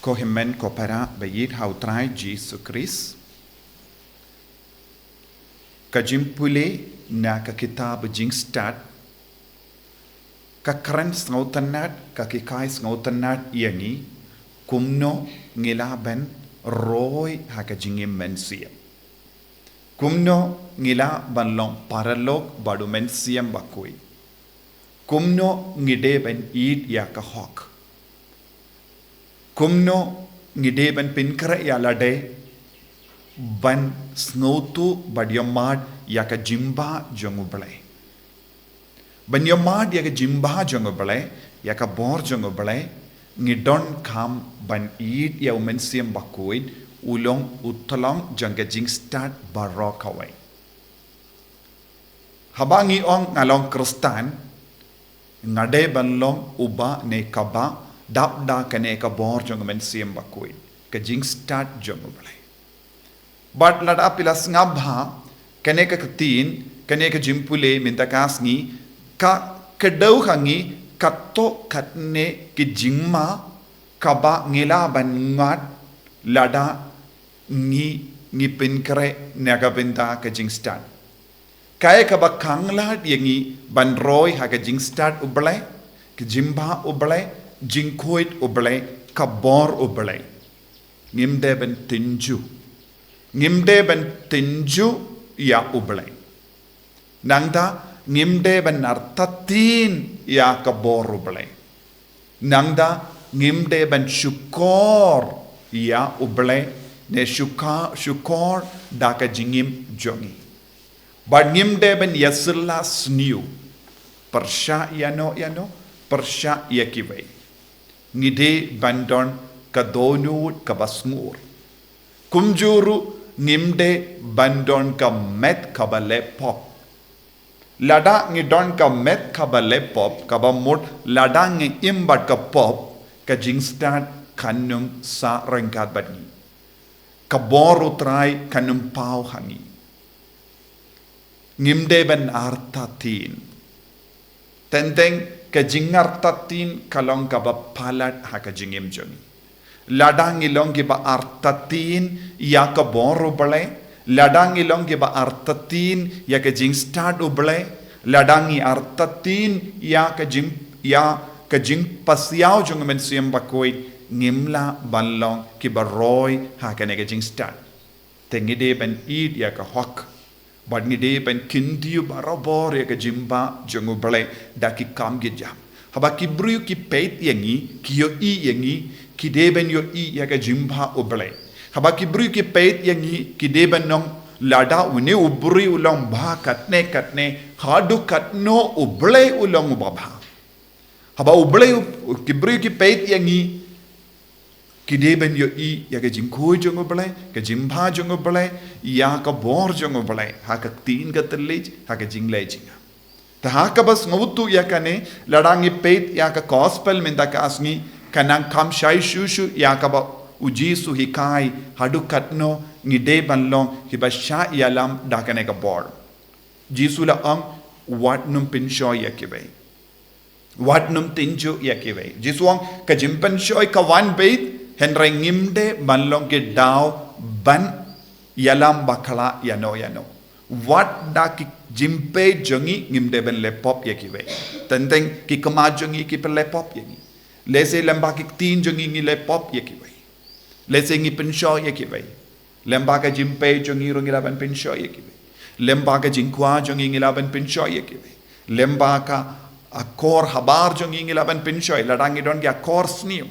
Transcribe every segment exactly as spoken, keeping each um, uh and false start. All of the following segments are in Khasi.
Ko hynmen ko para ba ïeit ha u Trai Jisu Khrist. Ka jingpule na ka kitab Jingstad, ka kren sngewtynnad, ka hikai sngewtynnad ïa ngi kumno ngi lah ban roi ha ka jingim mynsiem. Kumno ngi lah ban long paralok bad u Mynsiem Bakhuid. Kumno ngi dei ban ïeit ïa ka hok. Kumno ngi dei ban pynkhreh ïa lade ban sngewthuh bad ïohmad ïa ka jingbha jong U Blei. Ban ïohmad ïa ka jingbha jong U Blei, ïa ka bor jong U Blei, ngi donkam ban ïeit ïa u Mynsiem Bakhuid, u long u tyllong jong ka jingstad baroh kawei. Haba ngi ong nga long Khristan, nga dei ban long uba ne kaba dap da kane ka bor jong u Mynsiem Bakhuid, ka jingstad jong U Blei. Bad lada phi la sngap bha, kane ka ktien, kane ka jingpule mynta ka sngi, ka kdew ha ngi katto katne ki jingma kaba ngi lah ban ngat lada ngi, ngi pynkhreh na ka bynta ka jingstad. Kaei kaba khanglad ïa ngi ban roi ha ka jingstad U Blei, ka jingbha U Blei, jingkhuid U Blei, ka bor U Blei. Ngim dei ban tynjuh. Ngim dei ban tynjuh ïa U Blei. Nangta ngim dei ban artatien ïa ka bor U Blei. Nangta ngim dei ban shukor ïa U Blei ne shuka-, shukor da ka jingim jong ngi. Bad ngim dei ban ïasylla sniew. Pyrshah ïano ïano, pyrshah ïa kiwei. Ngi dei ban don ka dohnud kaba sngur. Kumjuh ruh ngim dei ban don ka met kaba leh pop. Lada ngi don ka met kaba leh pop, kaba mut lada ngi im bad ka pop, ka jingstad kan ym sah ryngkat bad ngi. Ka bor U Trai kan ym paw ha ngi. Ngim dei ban artatien. Teng teng ka jingartatien ka long kaba palat ha ka jingim jong ngi. Lada ngi long kiba artatien ïa ka bor U Blei, lada ngi long kiba artatien ïa ka jingstad U Blei, lada ngi artatien ïa ka jing, ïa ka jingpasiaw jong u Mynsiem Bakhuid, ngim lah ban long kiba roi ha kane ka jingstad. Te ngi dei ban ïeit ïa ka hok. Bad ngi dei ban kyntiew barabor ïa ka jingbha jong U Blei da ki kam ki jam. Haba ki briew ki peit ïa ngi, ki ïohi ïa ngi, ki dei ban ïohi ïa ka jingbha U Blei. Haba ki briew ki peit ïa ngi, ki dei ban ong lada une u briew u long bha katne katne, haduh katno U Blei u long uba bha. Haba U Blei u, ki briew ki peit ïa ngi, ki dei ban ïohi ïa ka jingkhuid jong U Blei, ka jingbha jong U Blei, ïa ka bor jong U Blei, ha ka ktien ka thylliej, ha ka jingleh jingngam. Te ha kaba sngewthuh ïa kane, lada ngi peit ïa ka gospel mynta ka sngi, ka nang kham shai shuh shuh ïa kaba u Jisu hikai, haduh katno ngi dei ban long kiba shah ïalam da kane ka bor. Jisu la ong, wat nym pynshoi ïa kiwei. Wat nym tynjuh ïa kiwei. Jisu ong ka jingpynshoi ka wan beit, hynrei ngim dei ban long ki daw ban ïalam bakla ïano ïano. Wat da ki jingpeit jong ngi ngim dei ban leh pop ïa kiwei. Teng teng ki khmat jong ngi ki pynleh pop ïa ngi. Lehse lem bad ki ktien jong ngi ngi leh pop ïa kiwei. Lehse ngi pynshoi ïa kiwei. Lem bad ka jingpeit jong ngi ruh ngi lah ban pynshoi ïa kiwei. Lem bad ka jingkwah jong ngi ngi lah ban pynshoi ïa kiwei. Lem bad ka akor habar jong ngi ngi lah ban pynshoi, lada ngi don ki akor sniew.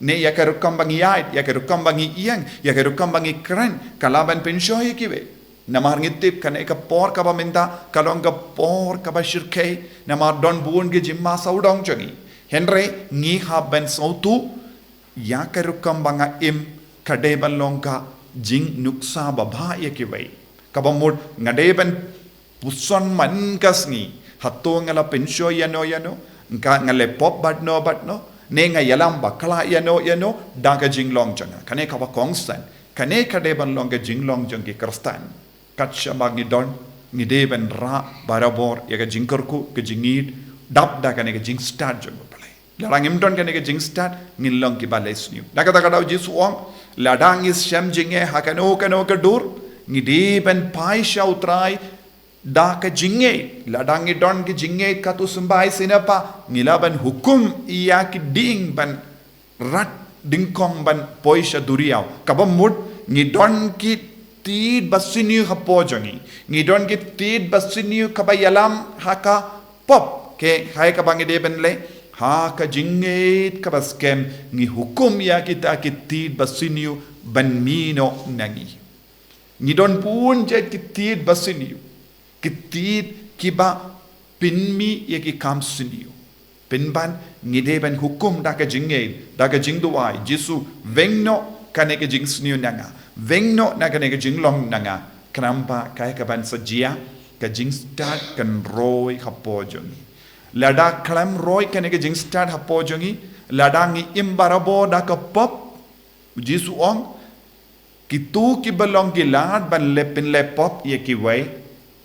Ne ïa ka rukom ba ngi ïaid, ïa ka rukom ba ngi ïeng, ïa ka rukom ba ngi kren, ka lah ban pynshoi ïa kiwei. Namar ngi tip kane ka por kaba mynta, ka long ka por kaba shyrkhei, namar don bun ki jingma sawdong jong ngi. Hynrei ngi hap ban sngewthuh, ïa ka rukom ba nga im, ka dei ban long ka jingnuksa babha ïa kiwei. Kaba mut nga dei ban puson man ka sngi, hato nga la pynshoi ïano ïano, nga, nga leh pop bad no bad no, ne nga ïalam bakla ïano ïano, da ka jinglong jong nga. Kane kaba kongsan, kane ka dei ban long ka jinglong jong ki Khristan. Kat shaba ngi don, ngi dei ban rah barabor ïa ka jingkyrkhu, ka jingïeit, dap da kane ka jingstad jong U Blei. Lada ngim don kane ka jingstad, ngin long kiba leh sniew. Da kata ka daw Jisu u ong, lada ngi shem jingeh ha kano kano ka dur, ngi dei ban phai sha U Trai da ka jingngeit. Lada ngi don ka jingngeit katto symbai sngewbha, ngi lah ban hukum ïa ki dieng ban rat dyngkong ban poi sha duriaw. Kaba mut, ngi don ki tied basniew hapoh jong ngi. Ngi don ki tied basniew kaba ïalam ha ka pop. Kaei kaba ngi dei ban leh? Ha ka jingngeit kaba skhem, ngi hukum ïa kita ki tied basniew ban mih noh na ngi. Ngi don bun jait ki tied basniew. Ki tied kiba pynmih ïa ki kam sniew. Pynban, ngi dei ban hukum da ka jingngeit, da ka jingduwai, Jisu, weng noh kane ka jingsniew na nga. Weng noh na kane ka jinglong na nga. Khnang ba kaei kaban sa jia, ka jingstad kan roi hapoh jong ngi. Lada khlem roi kane ka jingstad hapoh jong ngi, lada ngi im barabor da ka pop, Jisu u ong, kito kiba long ki lad ban leh pynleh pop ïa kiwei,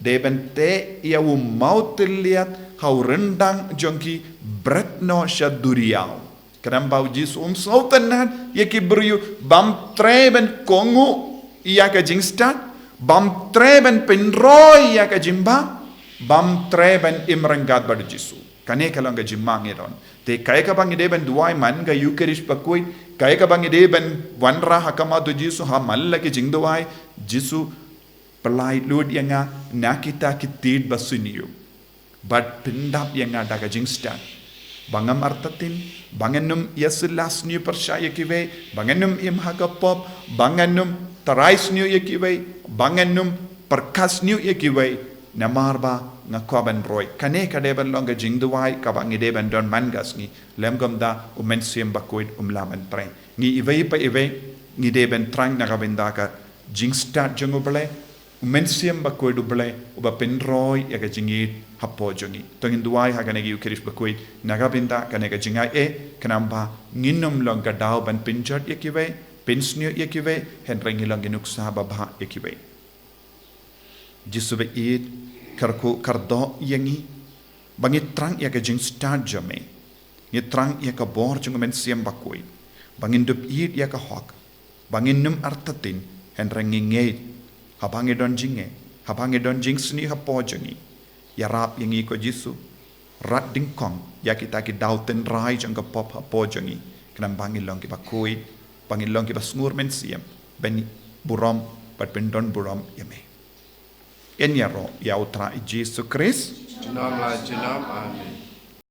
dei ban teh ïa u mawtylliat ha u ryndang jong ki bret noh sha duriaw. Khnang ba U Jisu um sngewtynnad ïa ki briew, bym treh ban kohnguh ïa ka jingstad, bym treh ban pynroi ïa ka jingbha, bym treh ban im ryngkat bad U Jisu. Kane ka long ka jingma ngi don. Te kaei kaba ngi dei ban duwai man ka Ïukharist Bakhuid, kaei kaba ngi dei ban wanrah ha khmat U Jisu ha man la ki jingduwai, Jisu, pyllait lut ïa nga na kita ki tied basniew. Bad pyndap ïa nga da ka jingstad. Ba ngam artatien, ba ngan ym ïasylla sniew pyrshah ïa kiwei, ba ngan ym im ha ka pop, ba ngan ym tharai sniew ïa kiwei, ba ngan ym pyrkhat sniew ïa kiwei, namar ba nga kwah ban roi. Kane ka dei ban long ka jingduwai kaba ngi dei ban don man ka sngi, lymda U Mynsiem Bakhuid um lah ban trei. Ngi iwei pa iwei, ngi dei ban thrang na ka bynta ka jingstad jong U Blei, U Mynsiem Bakhuid U Blei, uba pynroi ïa ka jingïeit hapoh jong ngi. To ngin duwai ha kane ka Ïukharist Bakhuid, na ka bynta kane ka jingai eh, khnang ba ngin ym long ka daw ban pynjot ïa kiwei, pynsniew ïa kiwei, hynrei ngin long ki nuksa babha ïa kiwei. Jisu ba ïeit, kyrkhu kyrdoh ïa ngi, ba ngi thrang ïa ka jingstad jong me. Ngi thrang ïa ka bor jong U Mynsiem Bakhuid, ba ngin dup ïeit ïa ka hok, ba ngin ym artatien, hynrei ngi ngeit, haba ngi don jingeh, haba ngi don jingsniew hapoh jong ngi. Ïarap ïa ngi ko Jisu, rat dyngkong ïa kita ki daw tynrai jong ka pop hapoh jong ngi, khnang ba ngin long kiba khuid, ba ngin long kiba sngur mynsiem, ban burom bad pyndon burom ïa me. Yn ïaroh ïa U Trai Jisu Khrist. Junom la junom, amen.